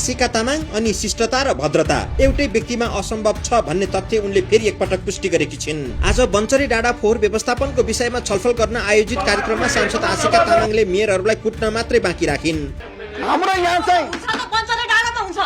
आशिका तामाङ अनि शिष्टता र भद्रता एउटै व्यक्तिमा असम्भव छ भन्ने तथ्य उनले फेरि एकपटक पुष्टि गरेकी छिन्। आज बन्चरी डाँडा फोहोर व्यवस्थापनको विषयमा छलफल गर्न आयोजित कार्यक्रममा सांसद आशिका तामाङले मेयरहरूलाई कुट्न मात्रै बाँकी राखिन्। हाम्रो यहाँ चाहिँ बन्चरी डाँडा त हुन्छ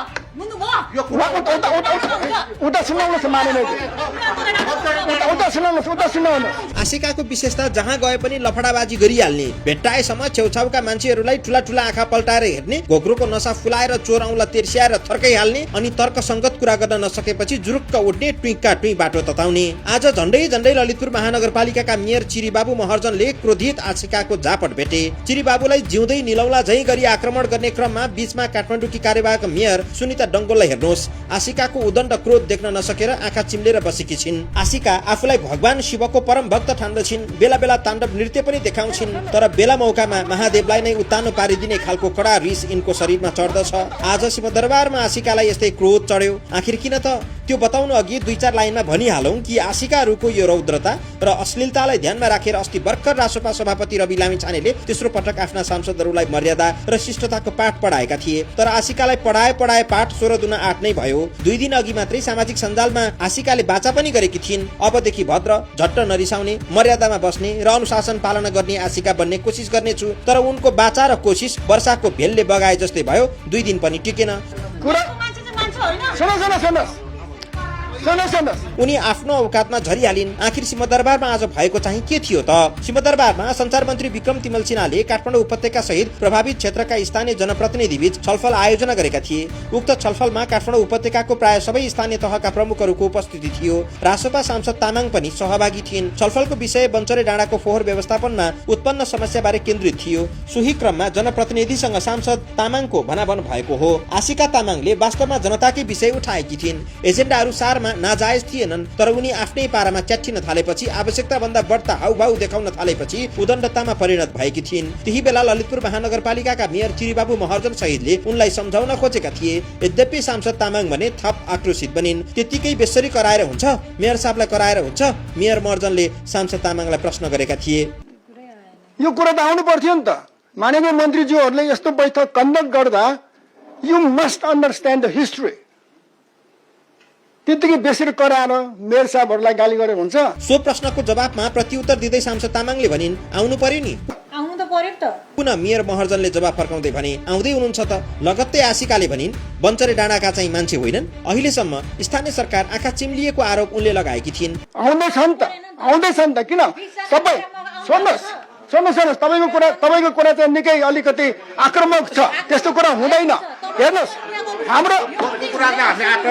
आशिकाको विशेषता जहाँ गए पनि लफडाबाजी गरिहाल्ने, भेट्टाएसम्म छेउछाउका मान्छेहरूलाई ठुला ठुला आँखा पल्टाएर हेर्ने, घोक्रोको नसा फुलाएर चोर औँला तेर्स्याएर थर्काइहाल्ने अनि तर्कसङ्गत कुरा गर्न नसकेपछि जुरुक्क उठ्ने, टुइक्का टुइ बाटो तताउने। आज झण्डै ललितपुर महानगरपालिकाका मेयर चिरीबाबु महर्जनले क्रोधित आशिकाको झापट भेटे। चिरीबाबुलाई जिउँदै निलौला झै गरी आक्रमण गर्ने क्रममा बीचमा काठमाडौँकी कार्यवाहक मेयर सुनिता डङ्गोललाई हेर्नुहोस्। आशिकाको उदण्ड क्रोध देख्न नसकेर आँखा चिम्लेर बसेकी छिन्। आशिका आफूलाई भगवान शिवको परम भक्त ठान्दछिन्, बेला बेला ताण्डव नृत्य पनि देखाउँछिन्, तर बेला मौकामा महादेवलाई नै उत्तानो पारिदिने खालको कडा रिस यिनको शरीरमा चढ्दछ। आज सिंहदरबारमा आशिकालाई यस्तै क्रोध चढ्यो। आखिर किन त? त्यो बताउनु अघि 2-4 लाइनमा भनिहालौं कि आशिकाहरूको यो रौद्रता र अश्लीलतालाई ध्यानमा राखेर अस्ति भर्खर रासोपा सभापति रवि लामिछानेले तेस्रो पटक आफ्ना सांसदहरूलाई मर्यादा र शिष्टताको पाठ पढाएका थिए। तर आशिकालाई पढाए पाठ 16 दुना 8 नै भयो। 2 दिन अघि मात्रै सामाजिक सञ्जालमा आशिकाले बाचा पनि गरेकी थिइन्। अबदेखि भद्र, झट्ट नरिसाउने, मर्यादामा बस्ने र अनुशासन पालना गर्ने आशिका बन्ने कोसिस गर्नेछु। तर उनको बाचा र कोसिस वर्षाको भेलले बगाए जस्तै भयो। 2 दिन पनि टिकेन। उनी आफ्नो औकातमा झरिहालिन्। आखिर सिंहदरबारमा आज भएको चाहिँ के थियो त? सिंहदरबारमा सञ्चार मन्त्री विक्रम तिमल सिन्हाले काठमाडौँ उपत्यका सहित प्रभावित क्षेत्रका स्थानीय जनप्रतिनिधि बीच छलफल आयोजना गरेका थिए। उक्त छलफलमा काठमाडौँ उपत्यकाको प्राय सबै स्थानीय तहका प्रमुखहरूको उपस्थिति थियो। रासोपा सांसद तामाङ पनि सहभागी थिइन्। छलफलको विषय बन्चरे डाँडाको फोहोर व्यवस्थापनमा उत्पन्न समस्याबारे केन्द्रित थियो। सोही क्रममा जनप्रतिनिधिसँग सांसद तामाङको भनाभन भएको हो। आशिका तामाङले वास्तवमा जनताकै विषय उठाएकी थिइन्। एजेन्डाहरू सारमा नाजायज थिएनन्, तर उनी आफ्नै पारामा च्याठिन थालेपछि, आवश्यकता भन्दा बढ्ता हाउभाउ देखाउन थालेपछि उदण्डतामा परिणत भएकी थिइन्। त्यही बेला ललितपुर महानगरपालिकाका मेयर चिरीबाबु महर्जन सहितले उनलाई सम्झाउन खोजेका थिए। यद्यपि सांसद तामाङ भने थप आक्रोशित बनिन्। त्यतिकै बेसरी कराएर हुन्छ? मेयर साहबलाई कराएर हुन्छ? मेयर महर्जनले सांसद तामाङलाई प्रश्न गरेका थिए। यो कुरा त आउनु पर्थ्यो नि त। माननीय मन्त्रीज्यूहरूले यस्तो बैठक कन्डक्ट गर्दा you must understand the history. त्यतिकै बेसरी कराएर मेयर साहबहरूलाई गाली गरेर हुन्छ? सो प्रश्नको जवाफमा प्रत्युत्तर दिँदै सांसद तामाङले भनिन्, आउनु पर्यो नि। आउनु त पर्यो त। पुनः मेयर महर्जनले जवाफ फर्काउँदै भने, आउँदै हुनुहुन्छ त। लगत्तै आशिकाले भनिन्, बन्चरे डाँडाका चाहिँ मान्छे होइनन्। अहिलेसम्म स्थानीय सरकार आँखा चिम्लिएको आरोप उनले लगाएकी थिइन्। आउँदैछन् त किन सबै सुन्नुहोस् तपाईँको कुरा चाहिँ निकै अलिकति आक्रामक छ। त्यस्तो कुरा हुँदैन। हेर्नुहोस् हाम्रो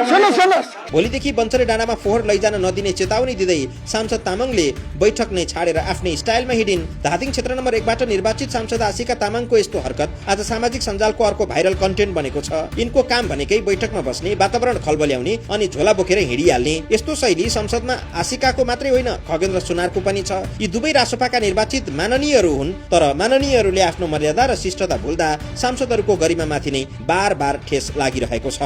सुन्नुहोस् भोलिदेखि बन्चरे डाँडामा फोहोर लैजान नदिने चेतावनी दिँदै सांसद तामाङले बैठक नै छाडेर आफ्नै स्टाइलमा हिँडिन्। धादिङ क्षेत्र नम्बर 1 बाट निर्वाचित सांसद आशिका तामाङको यस्तो हरकत आज सामाजिक सञ्जालको अर्को भाइरल कन्टेन्ट बनेको छ। यिनको काम भनेकै बैठकमा बस्ने, वातावरण खलबल्याउने अनि झोला बोकेर हिँडिहाल्ने। यस्तो शैली संसदमा आशिकाको मात्रै होइन, खगेन्द्र सुनारको पनि छ। यी दुवै रासोपाका निर्वाचित माननीयहरू हुन्, तर माननीयहरूले आफ्नो मर्यादा र शिष्टता भुल्दा सांसदहरूको गरिमामाथि नै बार ठेस लागिरहेको छ।